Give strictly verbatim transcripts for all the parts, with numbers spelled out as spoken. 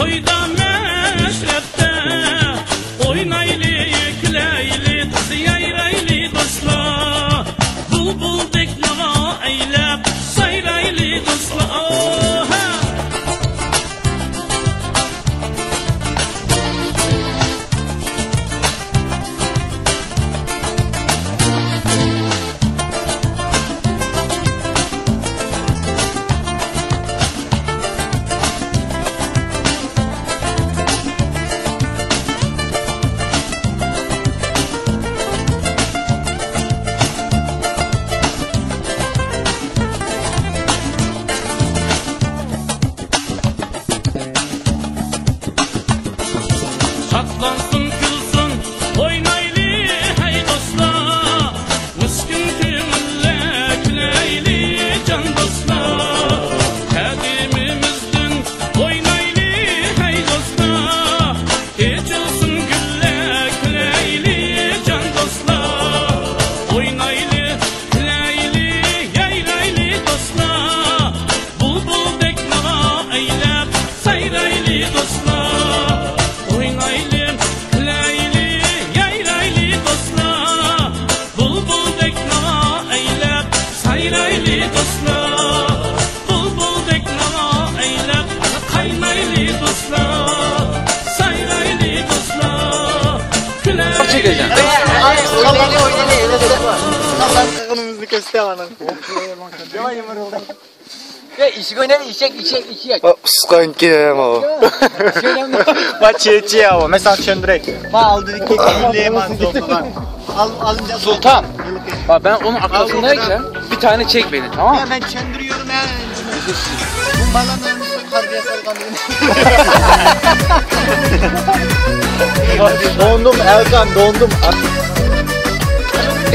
تويدا مەشرەپتە ئوينايلى، كۈلەيلى، يايرايلى دوستلار. بۇلبۇلدەك ناۋا ئەيلەپ سايرايلى دوستلار. ئاھا! شادلانسۇن، كۈلسۇن، ئوينايلى ھەي دوستلار. مىسكىن كۆڭۈللەر كۈلەيلى جان دوستلار. قەدىمىمىزدىن ئوينايلى ھەي دوستلار. ئېچىلسۇن گۈللەر كۈلەيلى جان دوستلار. ئوينايلى، كۈلەيلى، يايرايلى دوستلار. بۇلبۇلدەك ناۋا ئەيلەپ سايرايلى دوستلار. ئوينايلى، كۈلەيلى، يايرايلى دوستلار. بۇلبۇلدەك ناۋا ئەيلەپ سايرايلى دوستلار. بۇلبۇلدەك ناۋا ئەيلەپ قاينايلى دوستلار. سايرايلى دوستلار. كۈلەيلى. قىغىنىمىزنى كۆرسىتەۋاتىمىز. يا، ئىشىك ئوينايدۇ، ئېشەك، ئېشەك، ئېشەك. ئۇسقان كىم ئۇ؟ ما چېچى ئۇ، مەن ساڭا چۈشەندۈرەي. ما ئالدىدىكى كىيىملى، ما سوقىغان. ئال، ئال، سۇلتان. ما، بەن ئۇنىڭ ئارقىسىندايكەن، بىر تانە چەك مېنى، تامام؟ يا، مەن چۈشەندۈرۈيورۇم، ھە. بۇ بالا مەن قارىغا ياسالغان. دوندۇم، ئەلكان، دوندۇم.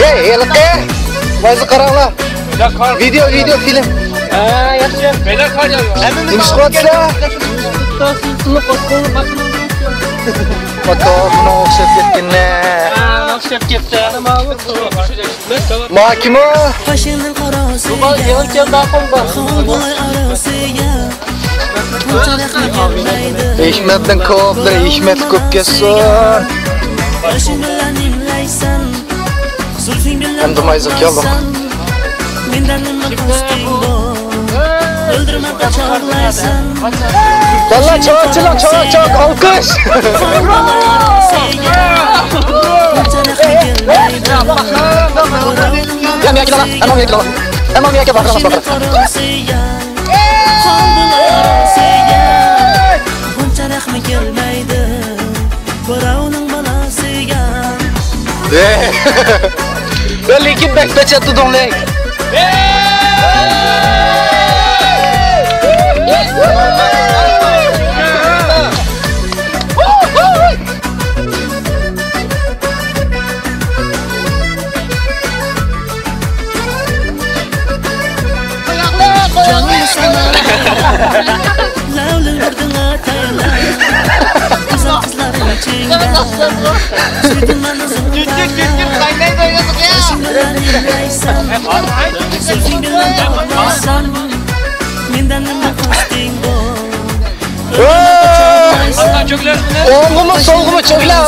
ئەي، ھېلىقى! مايزا قاراڭلار. ۋىدېئو، ۋىدېئو، فىلىم. ھە، ياخشى. نېمە ئىش قىلىۋاتىسىلەر؟ ئوتتۇرىغا ئوخشاپ كەتكەنلەر. ئوخشاپ كەتتى. ما كىم ئۇ؟ ھېكمەتنىڭ كوپلىرى ھېكمەت كۆپ كەتسۇن. ئەمدى مايزا كەلدۇق. بالىلار، چاۋاك، چاۋاك، چاۋاك، چاۋاك، ئالقىش! يا، مىياكى دالا، ئەمما مىياكى دالا. ئەمما مىياكى باقىرىڭىز، باقىرىڭىز. بۇنچە رەخمى كەلمەيدۇ بىراۋنىڭ بالىسىغا. ۋە لېكىن بەك بەچەت تۇتۇڭ، لېك. ئوڭغىمۇ، سولغىمۇ چۆگلەڭ.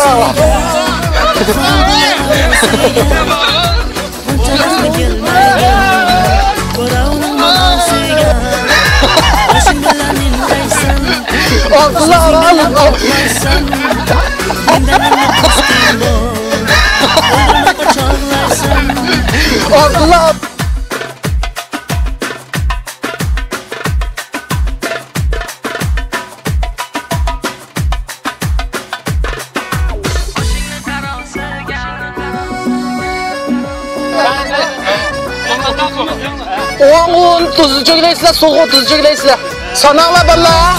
ئابدۇللا، ئابدۇللا. ئوڭغا تۇزنى چۆگىلەيسىلەر، سولغا تۇزنى چۆگىلەيسىلەر. ساناڭلار، بالىلار.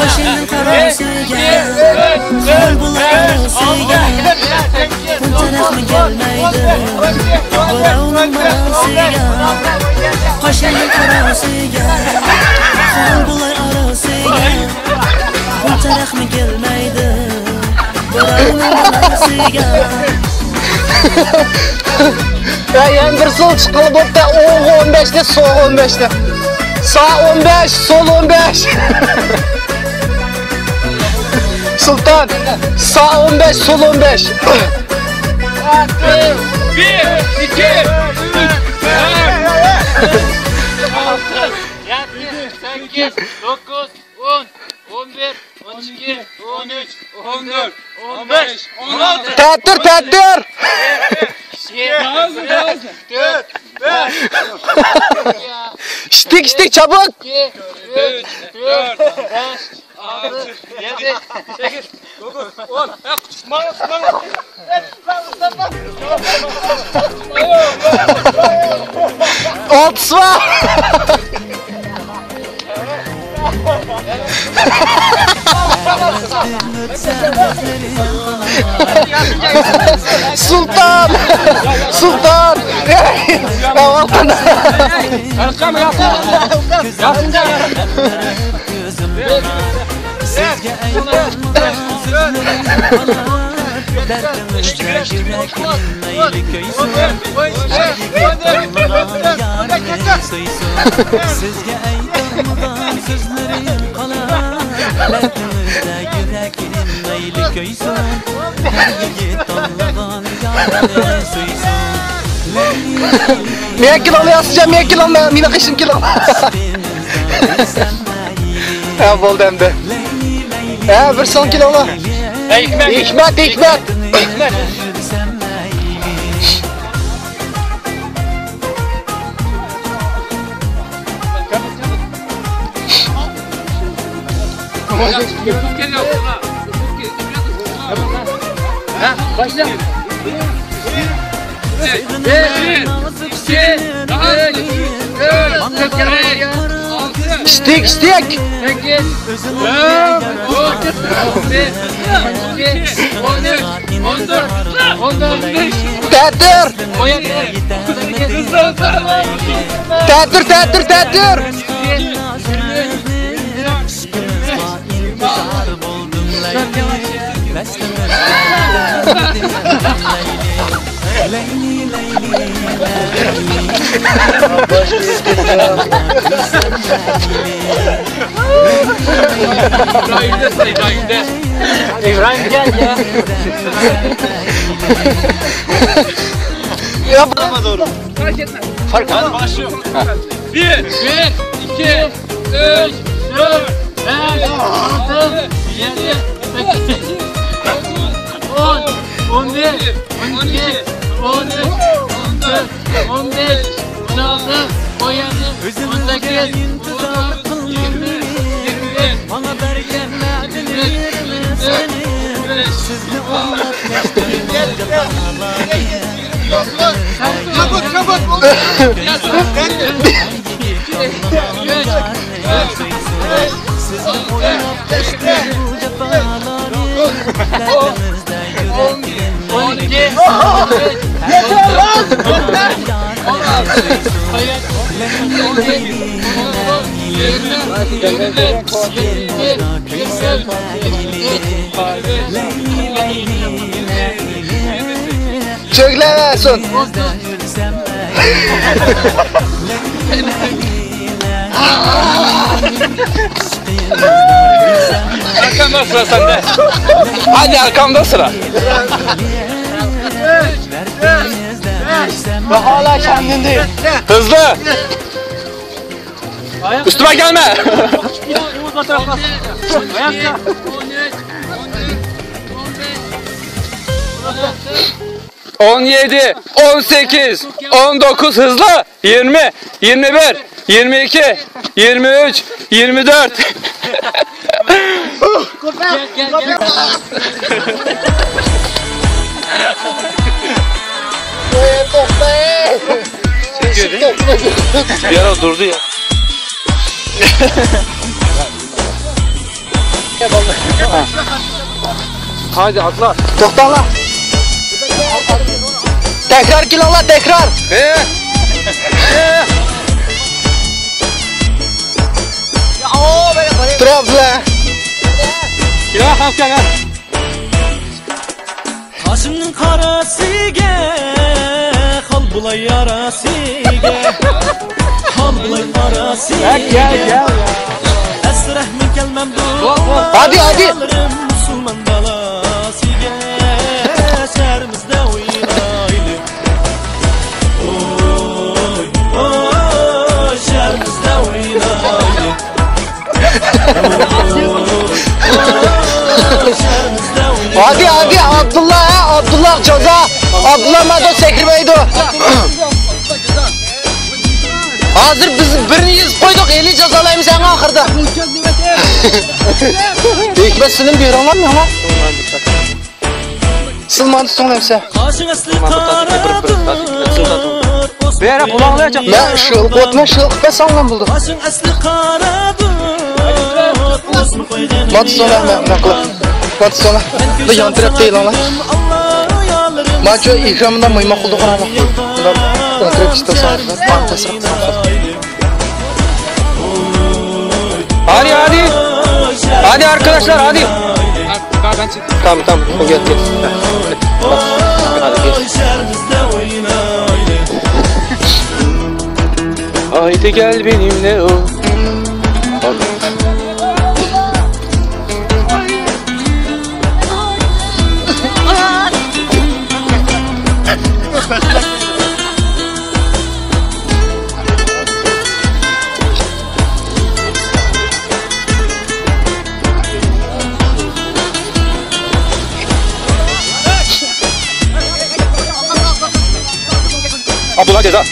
يا، يەنە بىر سول چىققىلى بوپتۇ. ئوڭغا ئون بەش دە، سولغا ئون بەش دە. ساغ ئون بەش، سول ئون بەش. سۇلتان، ساغ ئون بەش، سول ئون بەش. بىر، ئىككى، ئۈچ، تۆت، بەش، ئالتە، يەتتە، سەككىز، توققۇز، ئون، ئون بىر، ئون ئىككى، ئون ئۈچ، ئون تۆت، ئون بەش، ئون ئالتە. تەتۈر، تەتۈر. ئىككى، ئۈچ، تۆت، بەش. ئىشتىك، ئىشتىك، چابۇق. ئىككى، ئۈچ، تۆت، بەش، ئالتە، يەتتە، سەككىز، توققۇز، ئون. ھە، قۇچۇق، ماڭا، ماڭا. ئالتىسى بار. سۇلتان! سۇلتان! ئەرقام ياسىنجا! ياسىنجا! سىزگە ئېيتىلمىغان سۆزلىرىم قالار، دەردىڭىزدە يۈرەكىم مەيلى كۆيسۇن. ھەرگىز تاللىغان يارنى سۆيسۇن. سىزگە ئېيتىلمىغان سۆزلىرىم قالار، دەردىڭىزدە يۈرەكىم مەيلى كۆيسۇن. ھەرگىز تاللىغان يارنى سۆيسۇن. مېنىڭكىنى ئالىسىجان، مېنىڭكىنى ئالما، مېنىڭ قېشىمكىنى ئال. ھە، بولدى ئەمدى. ھە، بىر سوڭكىنى ئالا. ھە، ھېكمەت. ھېكمەت، ھېكمەت. ھېكمەت. ئىشتىك، ئىشتىك. تەتۈر. تەتۈر، تەتۈر، تەتۈر. İbrahim, gel ya. Yapma doğru. Fark etmez. Hadi başlıyor. Ha. Bir, bir, iki, üç, dört, beş, altı, yedi, sekiz, dokuz, on, on bir, on iki, on üç, on dört, on beş, on altı, on yedi, on sekiz, on dokuz, yirmi, yirmi bir, yirmi üç, yirmi dört, yirmi beş, yirmi altı, yirmi yedi, yirmi sekiz, yirmi dokuz. Çabuk, çabuk. Yeter lan! Çöklemesin. Arkamda sıra sende. Hadi arkamda sıra. Ve hala kendinde. Hızlı. Üstüme gelme. On yedi, on sekiz, on dokuz, hızlı. Yirmi, yirmi bir, yirmi iki, yirmi üç, yirmi dört. Gel, gel, gel. Bir ara durdu ya. Haydi atla. Toxta la. Təkrar kilala, təkrar. Ee? Ee? Tura bizə. Kilo xalqqa. Qashimning qorasiga, Xolbulay orasiga, Xolbulay orasiga. Gel, gel, gel. Asrahmi kelmam bu. Hadi, hadi. Musulmon ھادى، ھادى، ئابدۇللا، ھە، ئابدۇللا جازا. ئابدۇللا مادا سەكرىمەيدۇ. ھازىر بىز بىرنى يېزىپ قويدۇق، ھېلى جازالايمىز ئەڭ ئاخىرىدا. ھېكمەت سىلىم بېرىڭلار ماڭا. سىلماندا سوڭلامسە. قاشىڭ ئەسلى قارا. بەرە بۇلاڭلار چاق. مەن شۇ قوتما شۇ قىپە ساڭلام بولدى. قاشىڭ ئەسلى قارا. ماتسونا، مەن، مەن قىلىپ. ماتسونا. بۇ يان تەرەپتە ئېلىڭلار. ماچۇ ئېكراندا مايما قىلدى قاراڭلار. بۇلار ئوڭ تەرەپ ئىشتە ساڭلار. ماڭا تەسىر قىلساڭلار. Hadi, hadi. Hadi arkadaşlar, hadi. Tamam, tamam. Gel, gel. Hadi gel. Haydi gel benimle o. Abdullah ceza.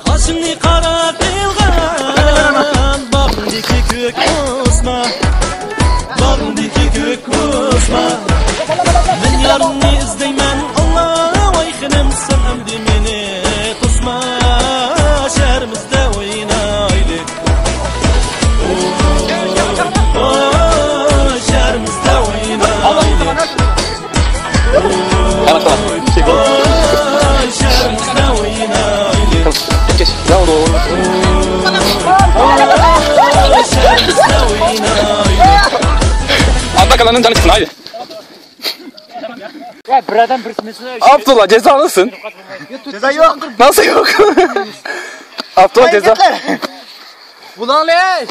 قاشىڭنى قارا قىلغان باغرىڭدىكى كۆك ئوسما، باغرىڭدىكى كۆك ئوسما. مەن يارىمنى ئىزدەيمەن، ئاللا، ۋاي خېنىم، سەن ئەمدى مېنى توسما. شەھىرىمىزدە ئوينايلى. Abdullah Kalan'ın canı çıksın, haydi. Ya, bir adam bir... Abdullah, cezalısın. Ceza yok. Nasıl yok? Abdullah ceza. Ulan lan!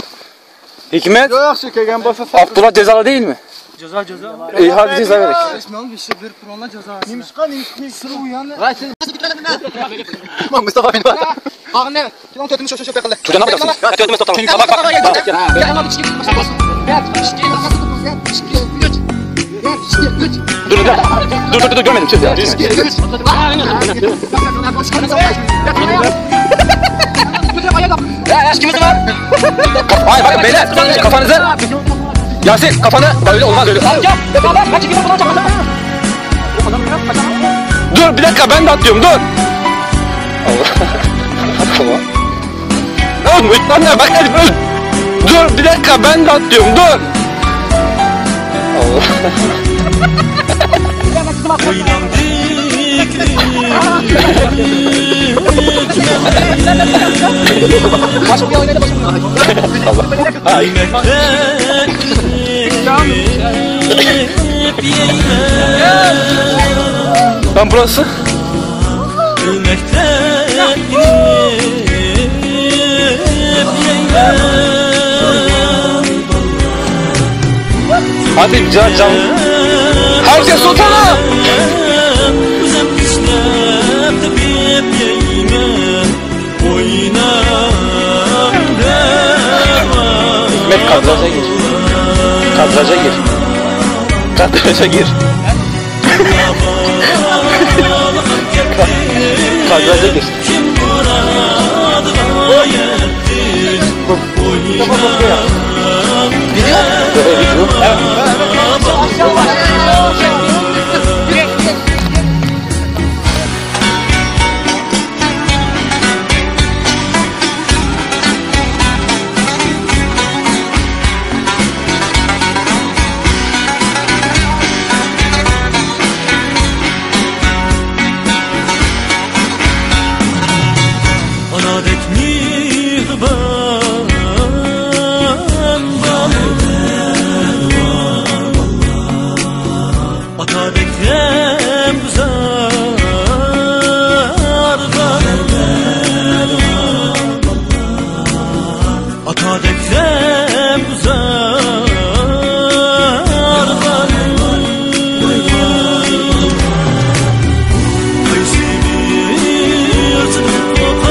Hikmet. Yok, şu kelgen boşa. Abdullah cezalı değil mi? Ceza, ceza. İyi, hadi ceza verin. Tamam, bir şey, bir puanla ceza. Neymiş lan, neymiş, neymiş? Sırf uyan. Vay, sen nasıl bitirdin lan? Lan Mustafa beni var. Ağam ne? Lan tütünü şoşo şoşo yakaladı. Çocuğa ne yapacaksın? Ya tütünü tutalım. Bak, bak, bak. Gel, gel, gel. Gel, gel, gel. Dur, dur, dur, dur, görmedim, çöz ya. Ya, aşkımız var. Kaf-, hayır, bakın beyler, kafanızı. Yasin, kafanı, öyle olmaz öyle. Dur, bir dakika, ben de atlıyorum, dur. Allah. Tamam. Oğlum, lan ne, bak, hadi, dur. Dur, bir dakika, ben de atlıyorum, dur. Allah. Allah. Lan burası. Hadi can, can. Herkes sultana. Hikmet, kadraja gir. Kadraja gir. Kadraja gir. Kadraja gir. Video? Video, video. ئانادەك مېھرىبان بالىلار. ئاتادەك غەمگۇزار بالىلار، ئاتادەك غەمگۇزار بالىلار. قايسى بىرسىدىن قورقاق؟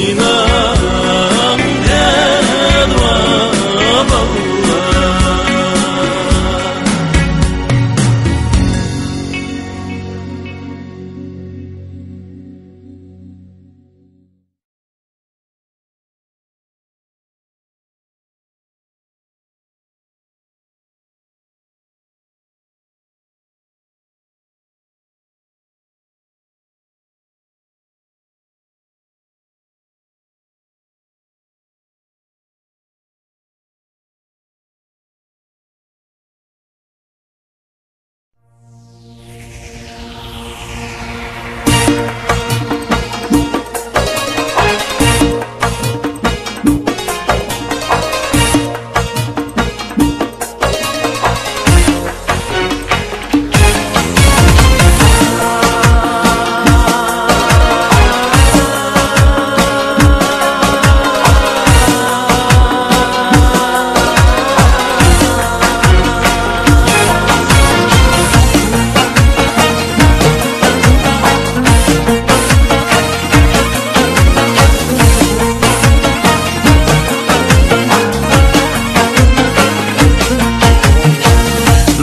ئايلان، دەۋا بالىلار.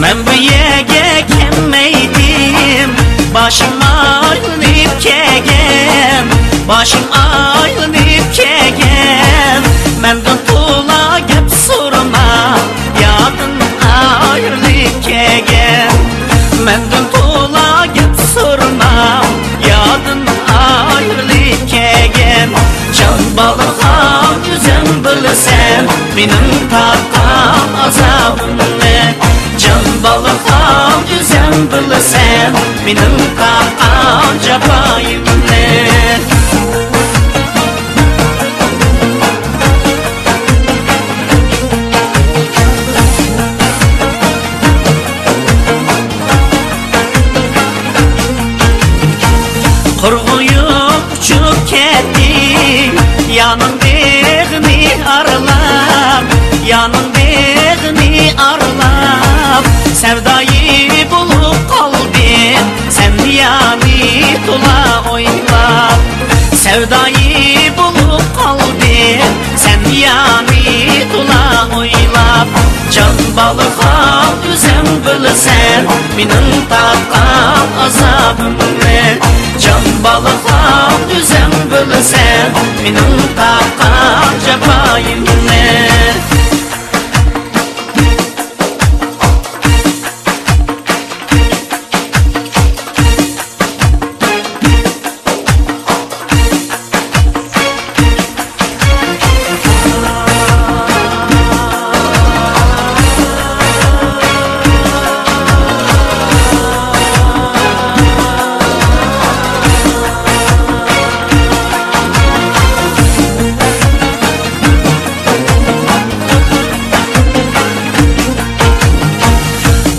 مەن بۇ يەرگە كەلمەيتتىم، باشىم ئايلىنىپ كەلگەن، باشىم ئايلىنىپ كەلگەن. مەندىن تولا گەپ سورىما، يادىم ئايرىلىپ كەلگەن. مەندىن تولا گەپ سورىما، يادىم ئايرىلىپ كەلگەن. جان بالىخان، ئۆزۈڭ بىلىسەن، مېنىڭ تارتقان ئازابىمنى. جان بالىخان، ئۆزۈڭ بىلىسەن، مېنىڭ تارتقان جاپايىمنى. قۇرغۇيۇپ ئۇچۇپ كەتتى، يانىڭ بېغىنى ئارىلاپ، يانىڭ بېغىنى ئارىلاپ. سەۋدايى بولۇپ قالدىم، سەن يانى تولا ئويلاپ. سەۋدايى بولۇپ قالدىم، سەن يانى تولا ئويلاپ. جان بالىخان، ئۆزۈڭ بىلىسەن، مېنىڭ تارتقان ئازابىمنى. جان بالىخان، ئۆزۈڭ بىلىسەن، مېنىڭ تارتقان جاپايىمنى.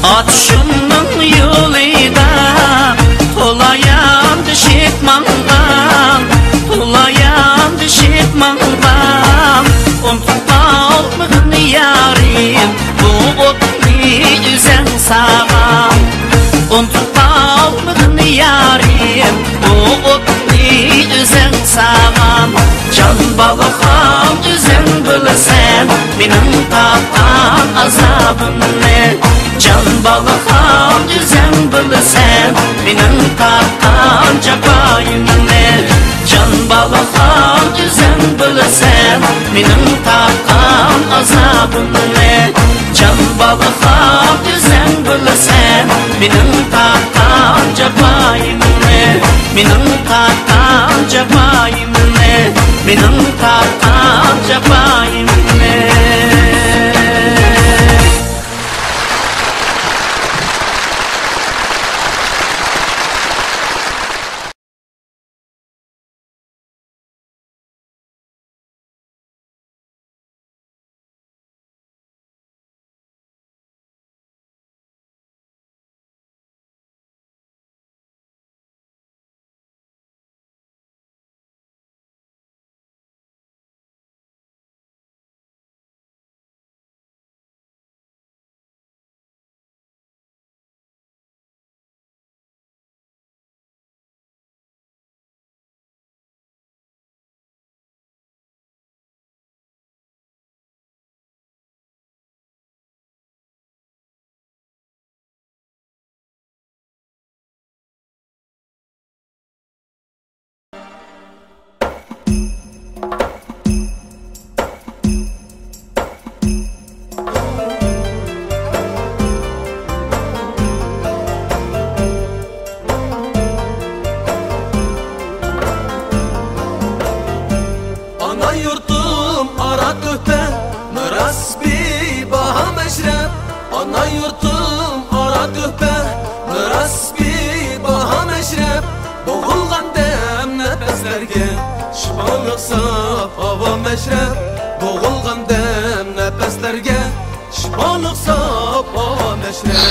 ئاتۇشۇمنىڭ يولىدا تولا ياندىشىپ ماڭغان، تولا ياندىشىپ ماڭغان. ئۇنتۇپ قالمىغىن يارىم، بۇ ئوتنى ئۆزۈڭ ساغان. ئۇنتۇپ قالمىغىن يارىم، بۇ ئوتنى ئۆزۈڭ ساغان. جان بالىخان، ئۆزۈڭ بىلىسەن، مېنىڭ تارتقان ئازابىمنى. جان بالىخان، ئۆزۈڭ بىلىسەن، مېنىڭ تارتقان جاپايىمنى. جان بالىخان، ئۆزۈڭ بىلىسەن، مېنىڭ تارتقان ئازابىمنى. جان بالىخان، ئۆزۈڭ بىلىسەن، مېنىڭ تارتقان جاپايىمنى. مېنىڭ تارتقان جاپايىمنى، مېنىڭ تارتقان جاپايىمنى. يۇرتۇم ئارا تۆھپە، مىراس بىباھا مەشرەپ. ئانا يۇرتۇم ئارا تۆھپە، مىراس بىباھا مەشرەپ. بوغۇلغان دەم نەپەسلەرگە، شىپالىق ساپ ھاۋا مەشرەپ. بوغۇلغان دەم نەپەسلەرگە، شىپالىق ساپ ھاۋا مەشرەپ.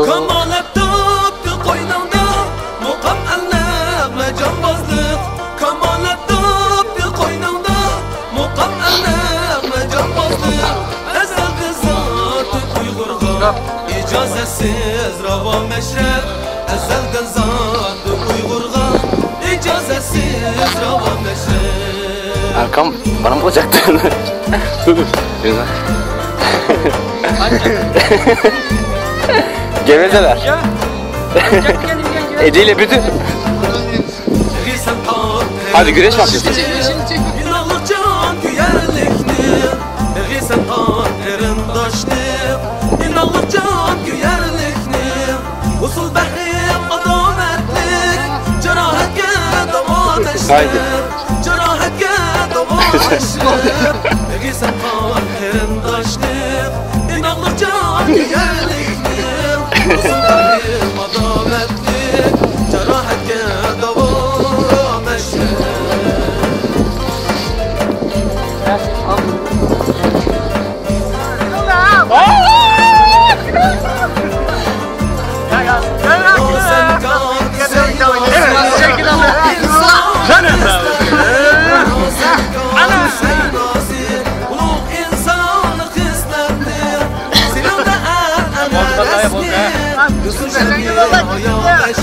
كامالەت تاپتى قوينۇڭدا، مۇقام ئەلنەغمە جامبازلىق. كامالەت تاپتى قوينۇڭدا، مۇقام ئەلنەغمە جامبازلىق. ئەزەلدىن زاتى ئۇيغۇرغا ئىجازەتسىز راۋا مەشرەپ. ئەزەلدىن زاتى ئۇيغۇرغا ئىجازەتسىز راۋا مەشرەپ. Arkam bana mı olacaktı? Gevezeler. Ediyle bütün. Hadi güreş başlasın. ئىناقلىق جان كۆيەرلىكنى، ئېغىز سەن قان قېرىنداشنى، ئىناقلىق جان كۆيەرلىكنى، ھوسۇل بەھرى ئاداۋەتلىك، جاراھەتكە داۋا ھايدى. تەشلەپ، جاراھەتكە داۋا تەشلەپ، ئېغىز سەن قان قېرىنداشنى، ئىناقلىق جان كۆيەرلىكنى، ھوسۇل بەھرى ئاداۋەتلىك، جاراھەتكە داۋا مەشرەپ.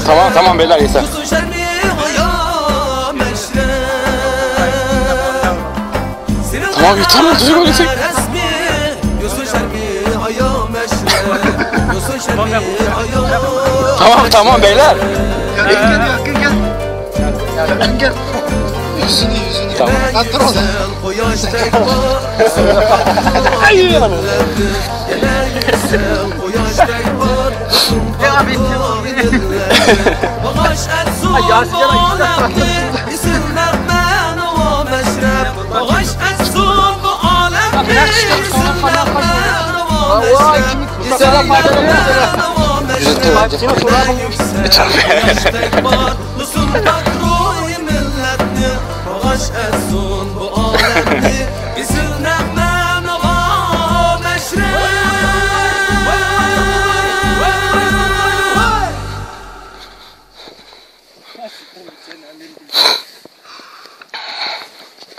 Tamam, tamam beyler, yeter. Tamam, yeter lan, düzgün oynayacak. Tamam, tamam beyler. Gel, gel, gel, gel. Gel, gel. Yüzünü, yüzünü. Tamam. Lan dur oğlum.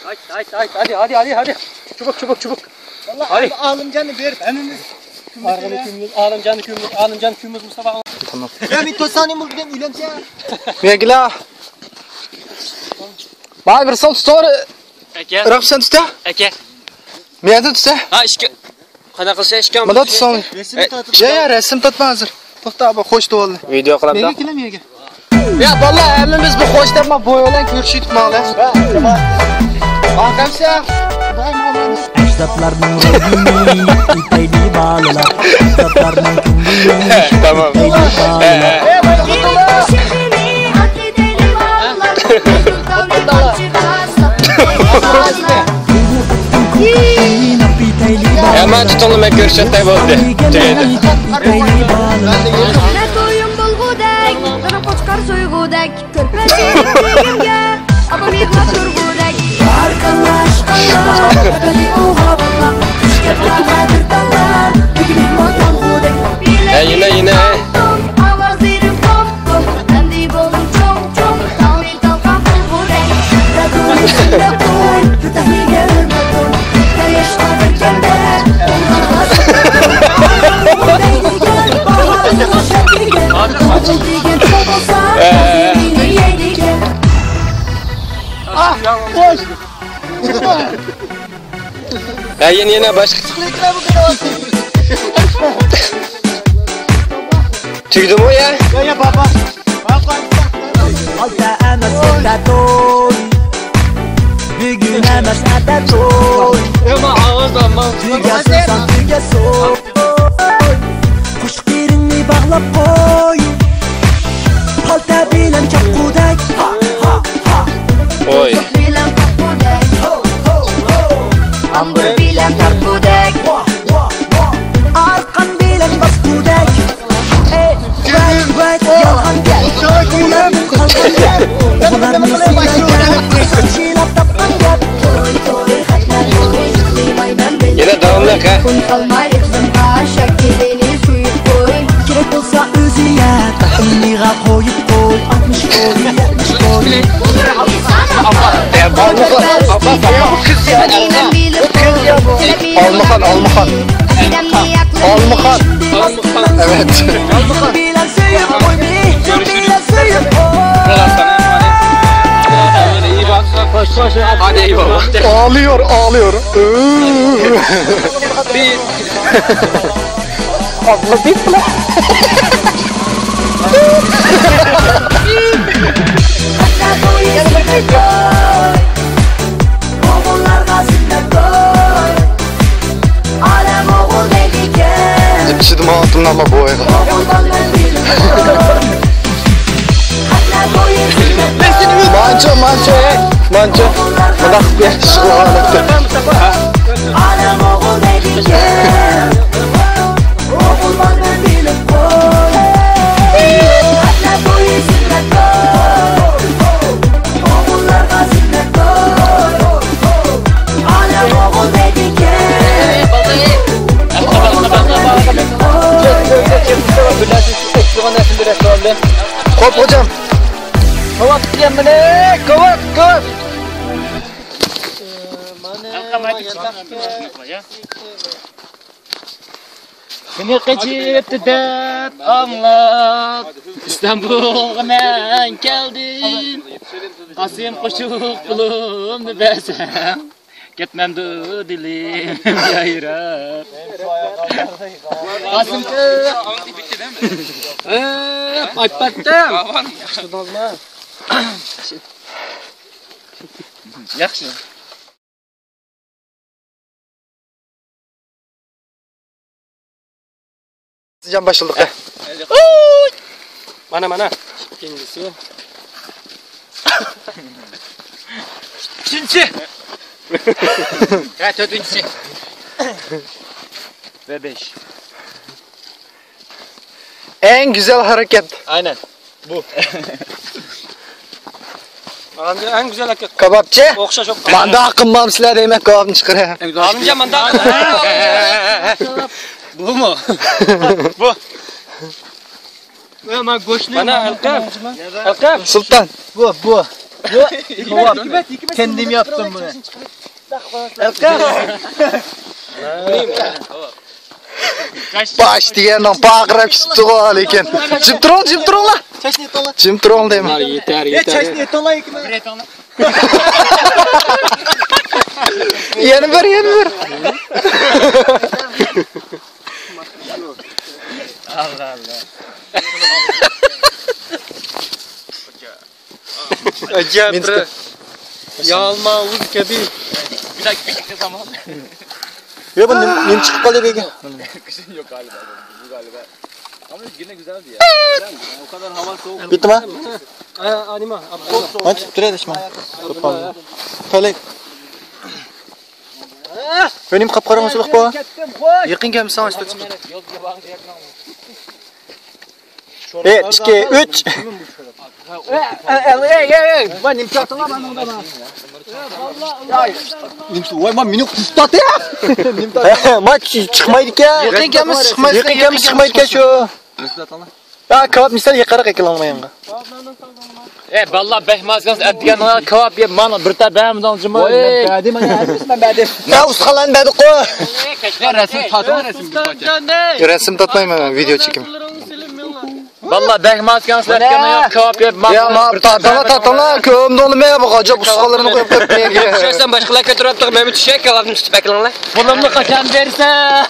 Ayt, ayt, ayt, hadi, hadi, hadi, hadi. Çabuk, çabuk, çabuk. Hadi. Alımcan'ı ver. Hemimiz. Arkamda kümümüz, Alımcan'ı kümümüz, Alımcan kümümüz Mustafa. Tamam. Ya bir tosanı mı gidem üylense ya. Megla. Bay bir sol tutar. Eke. Rap sen tuta. Eke. Meyada tuta. Ha, işte. Qanday qilsa ishga? Mında tutsam. Resimni tortib. Ya, ya, resim tortma hozir. To'xta, bu xo'sh bo'ldi. Video qilamiz. Nega kelamiz yerga? Ya, bolalar, hammamiz bu xo'sh deb ma boy bilan ko'rishdik mali. Ajdodlarning ruhini itayli bolalar. Ajdodlarning ko'nglini Tamam. itayli bolalar. Ya, mana tutundim, men ko'rsatmay bo'ldi. Tugaydi. Ne toyum bulgudek, ne qochqar so'ygudek, ko'rpasini kiyimga, apam yig'lab turgudek. Ey, yine, yine. Ha, yeni, yeni başka. Tüydü mü ya? Ya, ya, baba. Baba. Olta emas, erta to'y. Bugun emas, erta to'y. Ema, ağız ama. Tüygesin sen, tüygesin. قويۇپ قوي، ئاتمىش قوي، يەتمىش قوي. ئالمىخان، ئالمىخان. ئالمىخان. ئالمىخان. ئالمىخان. ئەۋەت. Hadi eyvallah. Ağlıyor, ağlıyor. Ağladı. ئوغۇللارغا زىننەت توي. ئالەم ئوغۇل دەيدىكەن. Dipçi duman altından mı bu? ئوغۇل بالىنى بىلىپ قوي. خەتنە تويى زىننەت توي. Manço, manço, ey, manço. Mına qıp ya, şu halette. ئالەم ئوغۇل دەيدىكەن. ئوغۇل بالىنى بىلىپ قوي. خەتنە تويى زىننەت توي. ئوغۇللارغا زىننەت توي. ئالەم ئوغۇل دەيدىكەن. خوپ، خوجام. كاۋاپ دېگەن مانا، كاۋاپ، كاۋاپ. مانا، مانا. مېنى قېچىپتۇ دەپ ئاڭلاپ، ئىستانبۇلغا مەن كەلدىم. قاسىم قوشۇق پۇلۇمنى بەرسەڭ، كەتمەمدۇ دىلىم يايراپ. قاسىم، ئەپ ئايتتىم. ياخشى. جان باشلىدۇق. مانا، مانا. ئىككىنچىسى. ئۈچىنچى. ھە، تۆتىنچىسى. ۋە بەش. ئەڭ گۈزەل ھەرىكەت. ئاينەن. بۇ. ئەڭ گۈزەل ھەرىكەت. كابابچى. ئوخشاش، ئوخشاش. مانداق قىلمامسىلەر دەيمەن، كابابنى چىقىرىڭ. ئالىمجان، مانداق. بۇمۇ؟ بۇ. مانا گۆشنى. مانا ئەلقەم. ئەلقەم. سۇلتان. بۇ، بۇ. بۇ. كەندىم ياپتىم بۇنى. ئەلقەم. باش دېگەننىڭ پارقىراپ كېتىپتىغۇ لېكىن. جىم تۇرۇڭ، جىم تۇرۇڭلار. چاچنى ئېتىڭلار. جىم تۇرۇڭ دەيمەن. يېتەر، يېتەر. چاچنى ئېتىڭلار. يەنە بىر، يەنە بىر. ئاللا، ئاللا. ئەجەب بىر يالماۋۇز كەبى. يا، بۇ نېمە، نېمە چىقىپ قالدى بۇ يەرگە؟ Yok galiba. Bu galiba. Ama yine güzeldi ya. Güzel. O kadar hava soğuk. Bitti mi? Ha, anima. Hadi, dur, hadi, şimdi. Söyle. Benim kapkarım ısılık bu. Yakın gelmiş sana işte. ئۈچ، ئىككى، ئۈچ. ئەي، ئەي، ئەي، ئەي، ۋاي، نېمە چاتىڭلار مانا. ۋاي، مانا مېنى قۇسۇپ تارتتى. مانا چىقمايدىكەن. يېقىن كەلمىسە چىقمايدىكەن. يېقىن كەلمىسە چىقمايدىكەن شۇ. يا، كاۋاپ مىسال يېقىرىق ئەكېلىڭلار يانغا. ئەي، بالىلار، بەك ماس ئەتىگەن كاۋاپ يەپ، مانا بىر تەپ بەرمىدىڭ جۇمۇ. ۋاي، بەردىم، مانا ھەممىسىنى بەردىم. يا، ئۇستىخانلارنى بەردۇق-قۇ. يا، رەسىم تارتىڭ، رەسىم بىر پارچە. رەسىم تارتمايمەن، ۋىدېئو چېكىمەن. بالىلار، بەك ماس ئەتىگەن كاۋاپ يەپ، مانا يا، ما، بىر تەپ تارتىڭلار، تارتىڭلار، كۆمدى ئۇنى مەن، بۇ غاجاپ ئۇستىخانلىرىنى قويۇپ كەتتى. چۈشۈرسەن باشقىلار كۆتۈرۈۋاتىدۇ، مەنمۇ چۈشەي، كاۋاپنى تۇتۇپ ئەكېلىڭلار. پۇلۇمنى قاچان بېرىسەن؟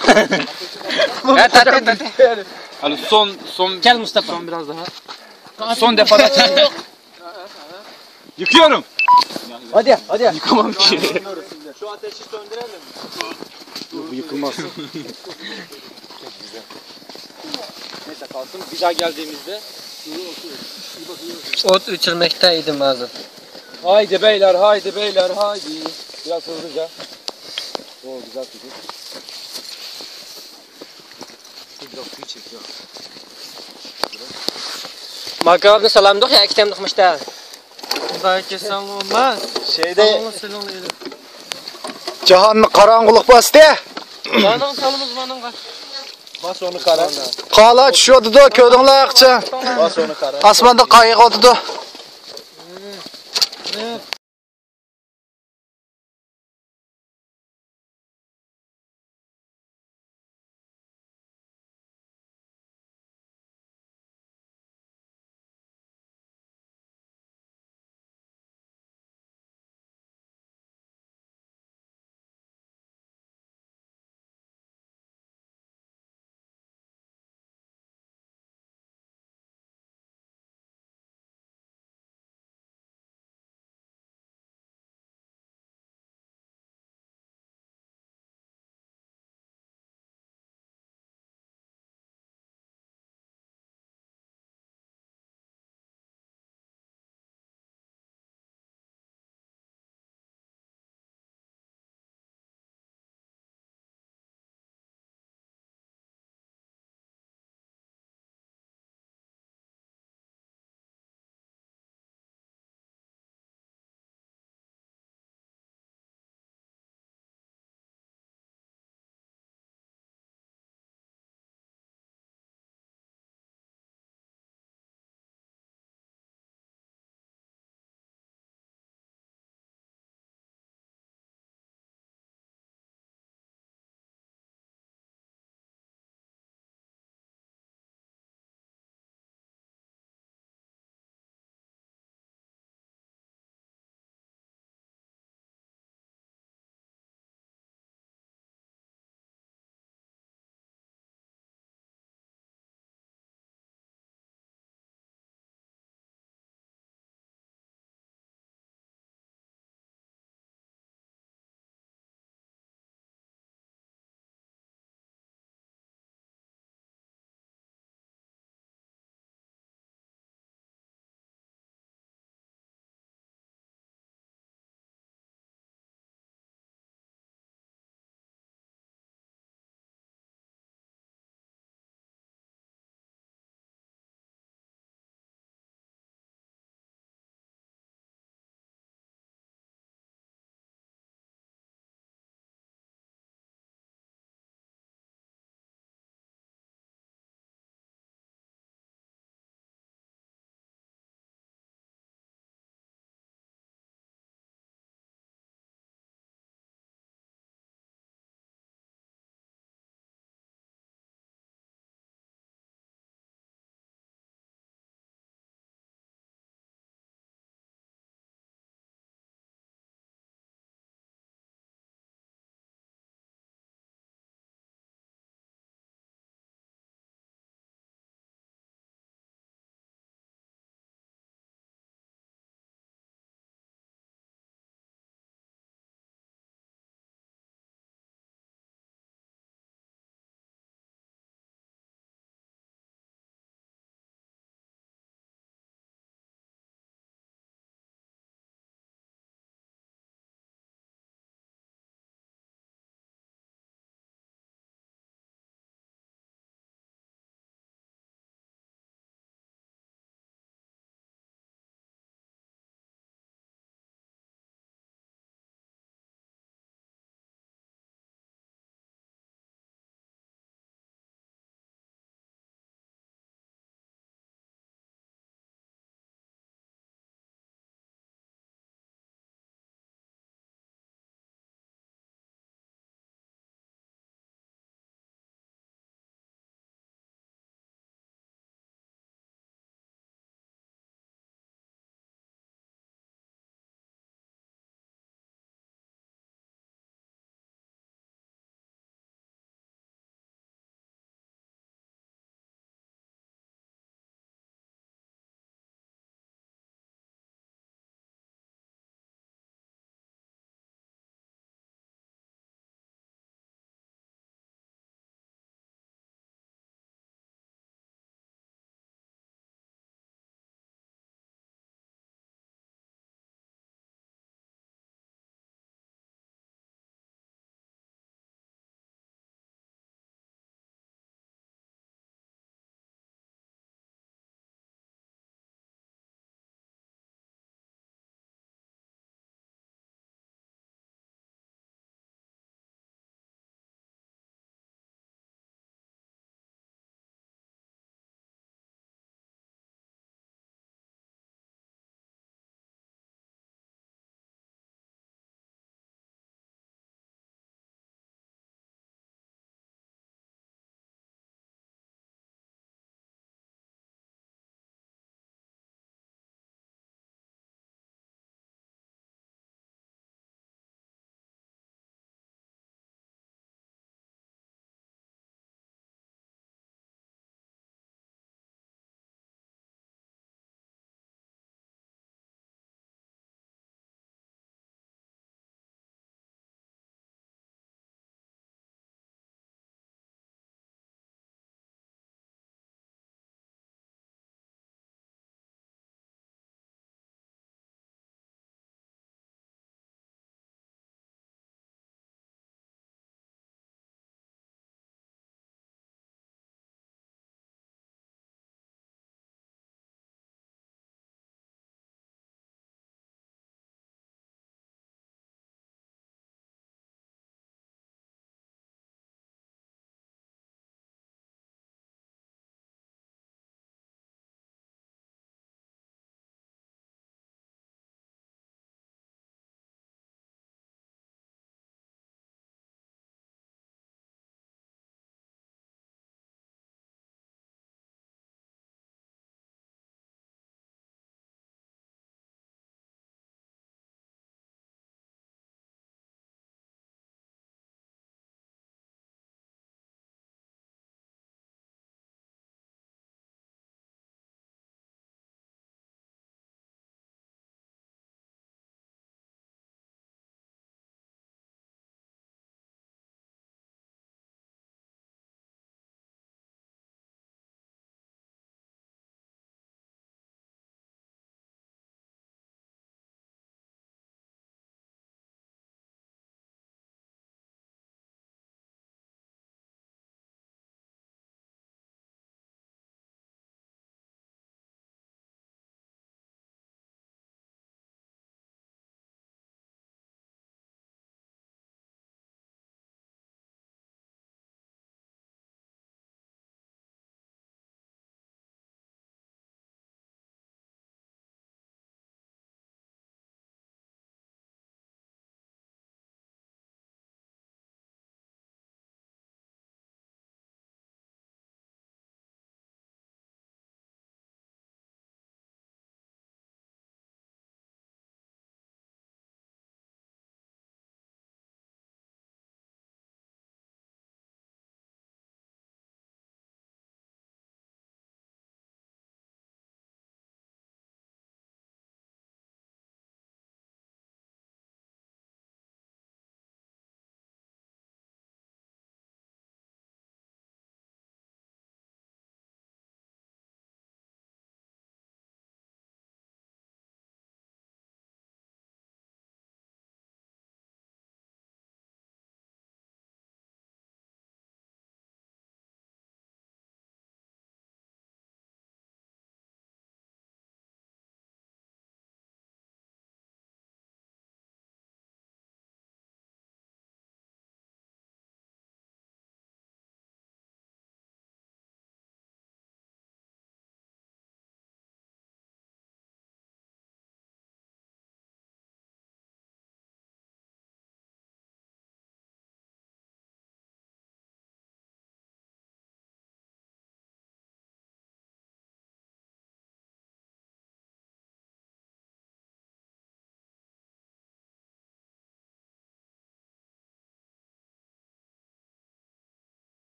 Hadi son, son, كەل مۇستاپا. Son biraz daha. Son defa daha çekin. Yıkıyorum. Hadi, hadi. Yıkamam ki. Şu ateşi söndürelim. Yok, bu yıkılmaz. Neyse kalsın. Bir daha geldiğimizde. Ot öçürmekte idim hazır. Haydi beyler, haydi beyler, haydi. Biraz hızlıca. Oo, güzel fikir. Makabını salamdıq ya, iki temlik müşter. Xudoy kelsin olmaz. Şeyde Salonla, salonla edim. Jahonni qorong'ulik bosdi. Manın salımız manınğa. باس ئۇنى قارا. قارلار چۈشۈۋاتىدۇ، كۆردۈڭلار ئاقچا. باس ئۇنى قارا. ئاسماندا قايىق ئۆتىدۇ.